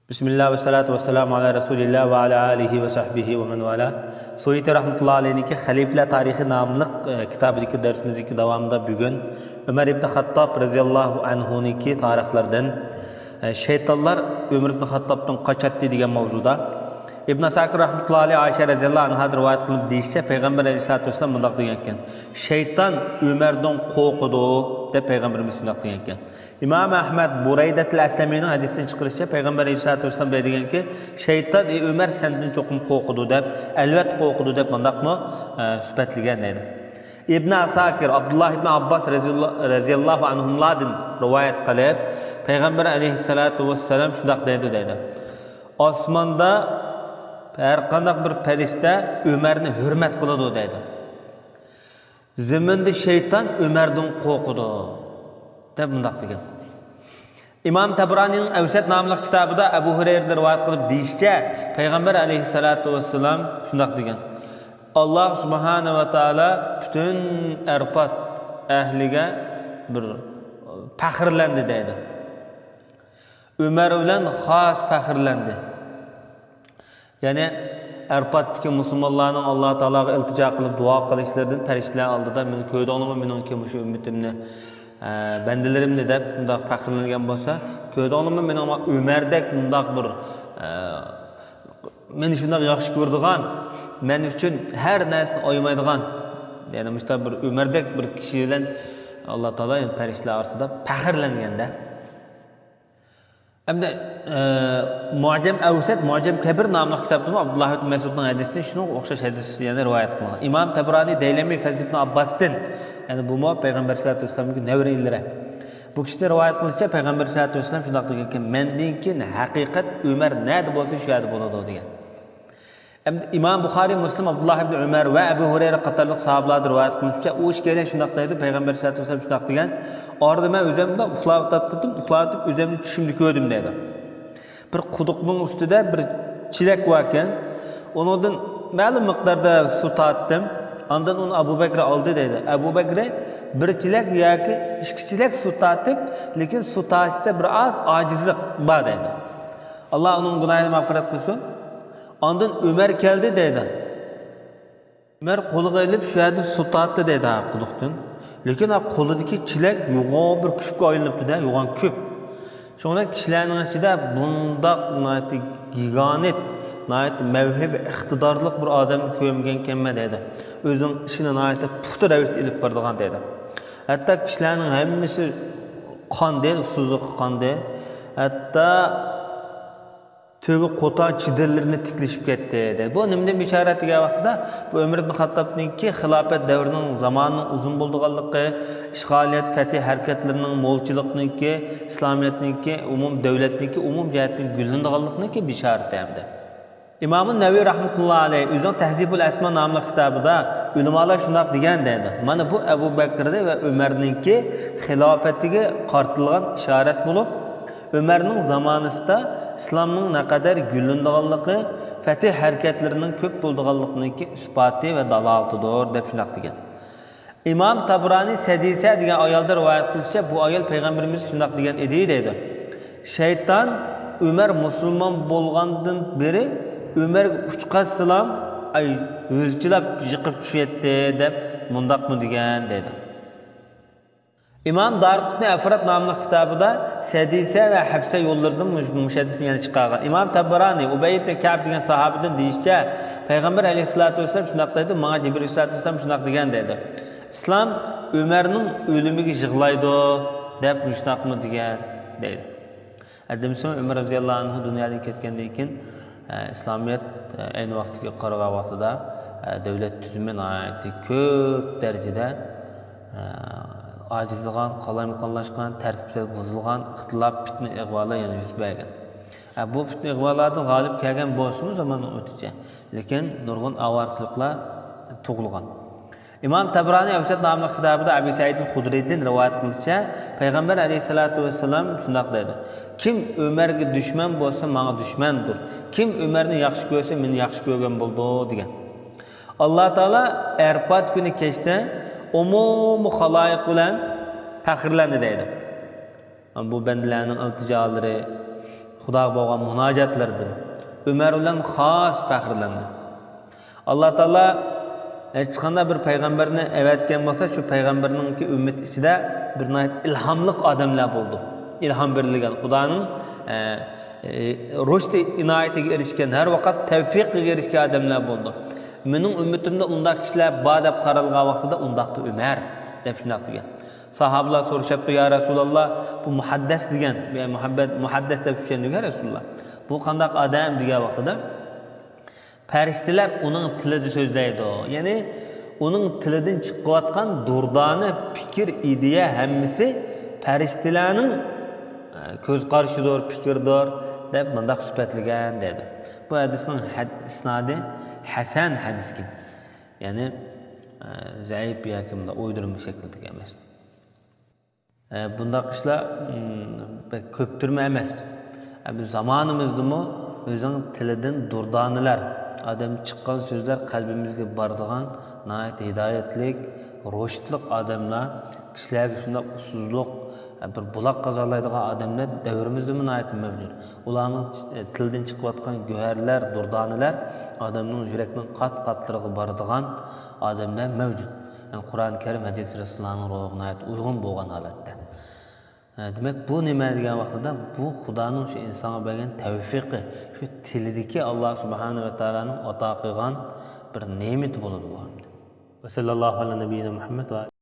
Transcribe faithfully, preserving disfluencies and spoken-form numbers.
بىسمىللا ۋەسسالاتۇ ۋەسسالامۇ ئالا رەسۇلىللا ۋە ئالا ئالىھى ۋە سەھبىھى ۋە مەن ۋالا. سۇيۇتى رەھمەتۇللا ئەلەيھنىڭكى خەلىپىلەر تارىخى ناملىق، ئە، كىتابىدىكى دەرسىمىزدىكى داۋامىدا بۈگۈن ئۆمەر ئىبن خەتتاب رەزىياللاھۇ ئەنھۇنىڭكى تارىخلىرىدىن، ئە، شەيتانلار ئۆمەر ئىبن خەتتابتىن قاچاتتى دېگەن ماۋزۇدا. ئىبن ئاساكىر رەھمەتۇللا ئەلەيھ ئائىشە رەزىياللاھۇ ئەنھادىن رىۋايەت قىلىنىپ دېيىشىچە، پەيغەمبەر ئەلەيھىسسالاتۇ ۋەسسالام مۇنداق دېگەنكەن، شەيتان ئۆمەردىن قورقىدۇ دەپ پەيغەمبىرىمىز شۇنداق دېگەنكەن. ئىمام ئەھمەد بۇرەيدەتىل ئەسلەمىنىڭ ھەدىسىدىن چىقىرىشىچە، پەيغەمبەر ئەلەيھىسسالاتۇ ۋەسسالام بۇنداق دېگەنكى، شەيتان، ئى ئۆمەر، سەندىن چوقۇم قورقىدۇ دەپ، ئەلۋەتتە قورقىدۇ دەپ مۇنداقمۇ، ئە، سۈپەتلىگەن دەيدۇ. ئىبن ئاساكىر، ئابدۇللا ئىبن ئابباس رەزىياللا-، رەزىياللاھۇ ئەنھۇملاردىن رىۋايەت قىلىپ، پەيغەمبەر ئەلەيھىسسالاتۇ ۋەسسالام شۇنداق دەيدۇ دەيدۇ. ئاسماندا ھەر قانداق بىر پەرىشتە ئۆمەرنى ھۆرمەت قىلىدۇ دەيدۇ. زېمىندا شەيتان ئۆمەردىن قورقىدۇ، دەپ مۇنداق دېگەن. ئىمام تەبرانىنىڭ ئەۋسەت ناملىق كىتابىدا ئەبۇ ھۇرەيرىدىن رىۋايەت قىلىپ دېيىشىچە، پەيغەمبەر ئەلەيھىسسالاتۇ ۋەسسالام شۇنداق دېگەن، ئاللا سۇبھانە ۋە تائالا پۈتۈن ئەرپات ئەھلىگە بىر پەخىرلەندى دەيدۇ. ئۆمەر بىلەن خاس پەخىرلەندى. يەنى ئەرپاتتىكى مۇسۇلمانلارنىڭ ئاللا تائالاغا ئىلتىجا قىلىپ دۇئا قىلىشلىرىدىن پەرىشتىلەر ئالدىدا، مېنى كۆردۈڭلارمۇ، مېنىڭكى مۇشۇ ئۈممىتىمنى، ئە، بەندىلىرىمنى دەپ مۇنداق پەخىرلەنگەن بولسا، كۆردۈڭلارمۇ، مېنىڭ ئۆمەردەك مۇنداق بىر، ئە، مېنى شۇنداق ياخشى كۆرىدىغان، مەن ئۈچۈن ھەر نەرسىنى ئايىمايدىغان، يەنى مۇشۇنداق بىر ئۆمەردەك بىر كىشى بىلەن ئاللا تائالا، يەنى پەرىشتىلەر ئارىسىدا پەخىرلەنگەندە. ئەمدى، ئە، مۇئجەم ئەۋسەت، مۇئجەم كەبىر ناملىق كىتابتىمۇ ئابدۇللا ئىبن مەسئۇدنىڭ ھەدىسىدىن شۇنىڭغا ئوخشاش ھەدىس يەنە رىۋايەت قىلغان. ئىمام تەبرانى دەيلەمى فەزل ئىبن ئابباستىن، يەنى بۇمۇ پەيغەمبەر سەللەللاھۇ ئەلەيھى ۋەسەللەمنىڭ نەۋرە ئىنلىرى. بۇ كىشىدىن رىۋايەت قىلىشىچە، پەيغەمبەر سەللەللاھۇ ئەلەيھى ۋەسەللەم شۇنداق دېگەنكەن، مەندىن كېيىن ھەقىقەت ئۆمەر نەدە بولسا شۇ يەردە بولىدۇ دېگەن. ئەمدى ئىمام بۇخارىي، مۇسلىم، ئابدۇللا ئىبن ئۆمەر ۋە ئەبۇ ھۇرەيرە قاتارلىق ساھابىلەردىن رىۋايەت قىلىنىشىچە، ئۇ ئىككىيلەن شۇنداق دەيدۇ، پەيغەمبەر سەللەللاھۇ ئەلەيھى ۋەسەللەم شۇنداق دېگەن، ئارىدا مەن ئۆزۈمدە ئۇخلاۋاتاتتىم، ئۇخلاۋېتىپ ئۆزۈمنى چۈشۈمدە كۆردۈم دەيدۇ. بىر قۇدۇقنىڭ ئۈستىدە بىر چېلەك باركەن، ئۇنىڭدىن مەلۇم مىقداردا سۇ تارتتىم. ئاندىن ئۇنى ئەبۇ بەكرى ئالدى دەيدۇ. ئەبۇ بەكرى بىر چېلەك ياكى ئىككى چېلەك سۇ تارتىپ، لېكىن سۇ تارتىشتا بىر ئاز ئاجىزلىق بار دەيدۇ. ئاللا ئۇنىڭ گۇناھىنى مەغپىرەت قىلسۇن. ئاندىن ئۆمەر كەلدى دەيدۇ. ئۆمەر قولىغا ئېلىپ شۇ يەردىن سۇ تارتتى دەيدۇ ھە قۇدۇقتىن. لېكىن ھە قولىدىكى چېلەك يوغان بىر كۈپكە ئايلىنىپتۇ-دە، يوغان كۈپ. شۇڭا كىشىلەرنىڭ ئىچىدە بۇنداق ناھايىتى گىگانت، ناھايىتى مەۋھىبە ئىقتىدارلىق بىر ئادەمنى كۆرمىگەنكەنمەن دەيدۇ. ئۆزىنىڭ ئىشىنى ناھايىتى پۇختا رەۋىشتە ئېلىپ بارىدىغان دەيدۇ. ھەتتا كىشىلەرنىڭ ھەممىسى قاندى، ئۇسسۇزلۇققا قاندى. ھەتتا تۆگە قوتان چېدىرلىرىنى تىكلىشىپ كەتتى، دەيدۇ. بۇ نېمىدىن بېشارەت دېگەن ۋاقتىدا، بۇ ئۆمەر ئىبن خەتتابنىڭكى خىلاپەت دەۋرىنىڭ زامانىنىڭ ئۇزۇن بولىدىغانلىقى، ئىشغالىيەت، فەتھى ھەرىكەتلىرىنىڭ مولچىلىقنىڭكى، ئىسلامىيەتنىڭكى، ئومۇم دۆلەتنىڭكى ئومۇم جەھەتتىن گۈللىنىدىغانلىقىنىڭكى بېشارىتى ھەمدە. ئىمامۇ نەۋەۋى رەھمەتۇللا ئەلەيھ ئۆزىنىڭ تەھزىبۇل ئەسما ناملىق كىتابىدا ئۆلىمالار شۇنداق دېگەن دەيدۇ، مانا بۇ ئەبۇ بەكرى ۋە ئۆمەرنىڭكى خىلاپەتىگە قارىتىلغان ئىشارەت بولۇپ، ئۆمەرنىڭ زامانىسىدا ئىسلامنىڭ نەقەدەر گۈللىنىدىغانلىقى، فەتھى ھەرىكەتلىرىنىڭ كۆپ بولىدىغانلىقىنىڭكى ئىسپاتى ۋە دالالىتىدۇر، دەپ شۇنداق دېگەن. ئىمام تابرانى سەدىسە دېگەن ئايالدىن رىۋايەت قىلىشىچە، بۇ ئايال پەيغەمبىرىمىز شۇنداق دېگەن ئىدى، دەيدۇ. شەيتان ئۆمەر مۇسۇلمان بولغاندىن بېرى ئۆمەرگە ئۇچقاچسىلام، ئاي، ھۆزچىلاپ يىقىپ چۈشۈۋەتتى، دەپ مۇنداقمۇ دېگەن، دەيدۇ. ئىمام دارىقۇتنى ئەفراد ناملىق كىتابىدا سەدىسە ۋە ھەپسە يوللىرىدىن مۇش-، مۇشۇ ھەدىسنى يەنە چىقارغان. ئىمام تەببارانى ئۇبەي ئىبنى كەئب دېگەن ساھابىدىن دېيىشىچە، پەيغەمبەر ئەلەيھىسسالاتۇ ۋەسسالام شۇنداق دەيدۇ، ماڭا جىبرىل ئەلەيھىسسالاتۇ ۋەسسالام شۇنداق دېگەن دەيدۇ. ئىسلام ئۆمەرنىڭ ئۆلۈمىگە يىغلايدۇ، دەپ مۇشۇنداقمۇ دېگەن دەيدۇ. ئەددىمسىمۇ ئۆمەر رەزىياللاھۇ ئەنھۇ دۇنيادىن كەتكەندىن كېيىن، ئە، ئىسلامىيەت، ئە، ئەينى ۋاقىتتىكى قارىغان ۋاقتىدا، ئە، دۆلەت تۈزۈمى ناھايىتى كۆپ دەرىجىدە، ئە، ئاجىزلىغان، قالايمىقانلاشقان، تەرتىپ بۇزۇلغان، ئىختىلاپ، پىتنە، ئىغۋالار يەنە يۈز بەرگەن. ئە، بۇ پىتنە، ئىغۋالاردىن غالىب كەلگەن بولسىمۇ زاماننىڭ ئۆتىچە، لېكىن نۇرغۇن ئاۋارىچىلىقلار تۇغۇلغان. ئىمام تەبرانى ئەۋسەت ناملىق كىتابىدا ئەبى سەئىد خۇدرىدىن رىۋايەت قىلىشىچە، پەيغەمبەر ئەلەيھىسسالاتۇ ۋەسسالام شۇنداق دەيدۇ، كىم ئۆمەرگە دۈشمەن بولسا، ماڭا دۈشمەندۇر. كىم ئۆمەرنى ياخشى كۆرسە، مېنى ياخشى كۆرگەن بولىدۇ، دېگەن. ئاللا تائالا ئەرپات كۈنى كەچتە ئومۇمىي خالايىق بىلەن پەخىرلەندى دەيدۇ. بۇ بەندىلەرنىڭ ئىلتىجالىرى، خۇداغا بولغان مۇناجاتلىرىدىن ئۆمەر بىلەن خاس پەخىرلەندى. ئاللا تائالا ھېچقانداق بىر پەيغەمبەرنى ئەۋەتكەن بولسا، شۇ پەيغەمبەرنىڭكى ئۈممىتى ئىچىدە بىر ناھايىتى ئىلھاملىق ئادەملەر بولىدۇ. ئىلھام بېرىلگەن، خۇدانىڭ، ئە، ئە، رۇشدى ئىنايىتىگە ئېرىشكەن، ھەر ۋاقىت تەۋپىقىگە ئېرىشكەن ئادەملەر بولىدۇ. مېنىڭ ئۈممىتىمدە ئۇنداق كىشىلەر بار دەپ قارالغان ۋاقتىدا، ئۇنداقتا ئۆمەر، دەپ شۇنداق دېگەن. ساھابىلار سورىشىپتۇ، يا رەسۇلاللا، بۇ مۇھەددەس دېگەن، يا مۇھەببەت، مۇھەددەس دەپ چۈشەندۇق يا رەسۇلاللا، بۇ قانداق ئادەم دېگەن ۋاقتىدا، پەرىشتىلەر ئۇنىڭ تىلىدا سۆزلەيدۇ. يەنى ئۇنىڭ تىلىدىن چىقىۋاتقان دۇردانە پىكىر، ئىدىيە ھەممىسى پەرىشتىلەرنىڭ، ئە، كۆز قارىشىدۇر، پىكرىدۇر دەپ مۇنداق سۈپەتلىگەن دەيدۇ. بۇ ھەدىسنىڭ ھەد-، ئىسنادى ھەسەن ھەدىسكەن. يەنى، ئە، زەئىپ ياكى مۇنداق ئويدۇرما شەكلىدىكى ئەمەس. ئە، بۇنداق ئىشلار، ئىم، بەك كۆپتۈرمە ئەمەس. ئە، بىز زامانىمىزدىمۇ ئۆزىنىڭ تىلىدىن دۇردانىلەر، ئادەم چىققان سۆزلەر قەلبىمىزگە بارىدىغان ناھايىتى ھىدايەتلىك، رۇشدلۇق ئادەملەر، كىشىلەرگە شۇنداق ئۇسسۇزلۇق، ئە، بىر بۇلاق قازانالايدىغان ئادەملەر دەۋرىمىزدىمۇ ناھايىتى مەۋجۇت. ئۇلارنىڭ، ئە، تىلىدىن چىقىۋاتقان گۆھەرلەر، دۇردانىلەر ئادەمنىڭ يۈرەكنىڭ قات-قاتلىرىغا بارىدىغان ئادەملەر مەۋجۇت. يەنى قۇرئان كەرىم، ھەدىس رەسۇلۇللانىڭ روھىغا ناھايىتى ئۇيغۇن بولغان ھالەتتە. ھە، دېمەك، بۇ نېمە دېگەن ۋاقتىدا، بۇ خۇدانىڭ شۇ ئىنسانغا بەرگەن تەۋفىقى، شۇ تىلىدىكى ئاللا سۇبھانەھۇ ۋە تائالانىڭ ئاتا قىلغان بىر نېمىتى بولىدۇ بۇ ئەمدى. ۋە سەللەللاھۇ ئەلا نەبىييىنا مۇھەممەد ۋە